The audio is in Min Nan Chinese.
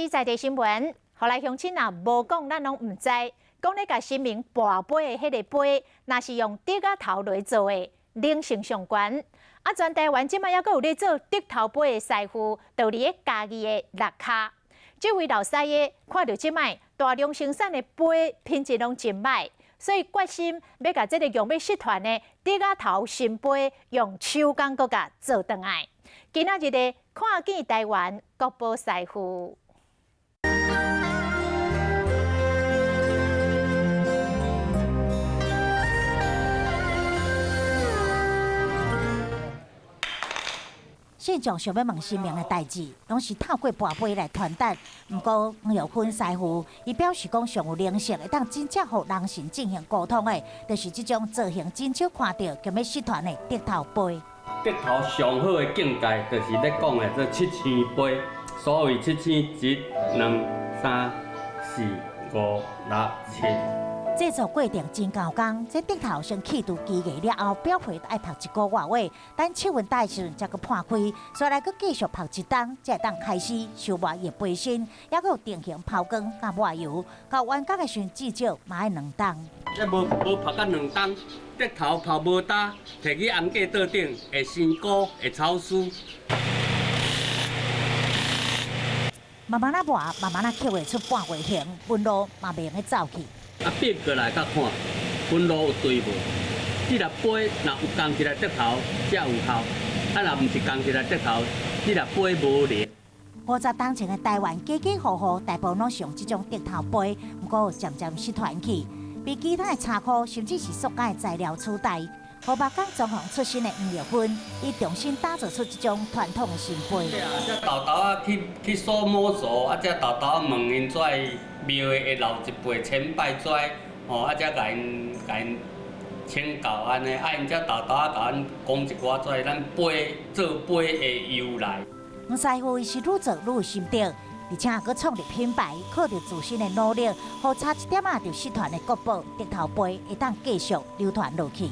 在地新聞，予來鄉親若無講，咱攏毋知。講咧共神明跋杯的彼个杯，若是用竹仔頭來做的，靈性上懸。啊，全台灣這擺猶閣有咧做竹頭杯的師傅，就佇咧嘉義的六跤。這位老師爺看著這擺大量生產的杯品質攏真䆀，所以決心欲共這个用欲失傳的竹仔頭神杯用手工閣共做轉來。今仔日的看見台灣國寶師傅。信眾想欲問神明的代誌，攏是透過跋杯來傳達。毋過黃玉芬師傅，伊表示講上有靈性，會當真正予人神進行溝通的，就是這種造型真少看著，欲失傳的竹頭杯。竹頭上好的境界，就是咧講的這七星杯。所謂七星，一、兩、三、四、五、六、七。製作過程真猴工，這竹頭先去除機械了後，表皮愛曝一個外月，等氣溫低的時陣才閣破開，煞來閣繼續曝一冬，才會當開始修磨伊的杯身，猶閣有定型拋光佮抹油，到完工的時陣至少嘛愛兩冬。這無無曝甲兩冬，竹頭曝無焦，提去紅架桌頂會生菇會臭絲。慢慢仔磨，慢慢仔刻畫出半月形，紋路嘛袂用得走去。啊，變過來佮看，紋路有對無？這粒杯若有仝一个竹頭才有效，啊，若毋是仝一个竹頭，這粒杯無靈。50冬前的台灣，家家戶戶大部分攏用這種竹頭杯，毋過漸漸失傳去，被其他的茶箍甚至是塑膠的材料取代。河北港裝潢出身的黃玉芬，伊重新打造出這種傳統的神杯。啊，這沓沓仔去去掃魔咒，啊，這沓沓仔問𪜶遮廟的會留一輩千拜跩，吼，啊，才共𪜶共𪜶請教按呢，啊，𪜶才沓沓仔共阮講一寡跩咱杯做杯的由來。黃師傅伊是愈做愈有心得，而且閣創立品牌，靠著自身的努力，予差一點仔就失傳的國寶竹頭杯會當繼續流傳落去。